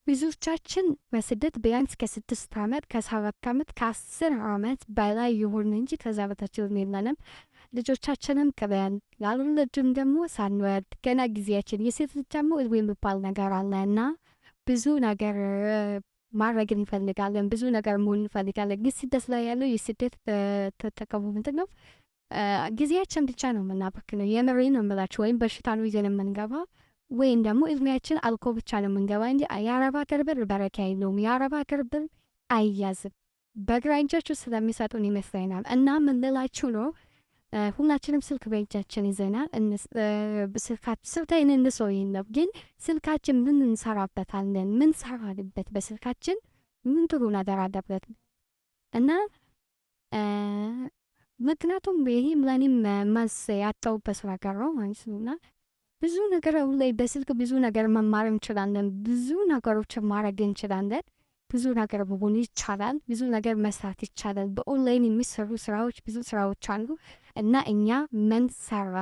ብዙዎቻችን በስደት ቢያንስ ከ6 ዓመት፣ ከ7 ዓመት፣ ከ10 ዓመት በላይ ይሁን እንጂ ከዛ በታች የለንም። ልጆቻችንም ክበን ያልወለድን ደግሞ ሳንወልድ ገና ጊዜያችን፣ የሴት ልጅ ደግሞ እድሜ የሚባል ነገር አለ እና ብዙ ነገር ማድረግ እንፈልጋለን፣ ብዙ ነገር መሆን እንፈልጋለን። ግን ስደት ላይ ያለው የስደት ተጠቀሙ ምንድን ነው? ጊዜያችን ብቻ ነው የምናባክነው። የምሬን ነው የምላችሁ። ወይም በሽታ ነው ይዘን የምንገባ ወይም ደግሞ እድሜያችን አልኮ ብቻ ነው የምንገባ እንጂ የአረብ ሀገር ብር በረካ የለውም። የአረብ ሀገር ብር አይያዝም። በግራ እጃችሁ ስለሚሰጡን ይመስለኛል። እና ምን ልላችሁ ነው፣ ሁላችንም ስልክ በእጃችን ይዘናል። ስልካችን እንሰው የለም ግን ስልካችን ምን እንሰራበታለን? ምን ሰራንበት? በስልካችን ምን ጥሩ ነገር አለበት? እና ምክንያቱም ይህም ለእኔም መልስ ያጣሁበት ነገር ነው ማለት ነው። እና ብዙ ነገር አሁን ላይ በስልክ ብዙ ነገር መማር እንችላለን። ብዙ ነገሮችን ማድረግ እንችላለን። ብዙ ነገር መሆን ይቻላል። ብዙ ነገር መስራት ይቻላል። በኦንላይን የሚሰሩ ስራዎች ብዙ ስራዎች አሉ እና እኛ ምን ሰራ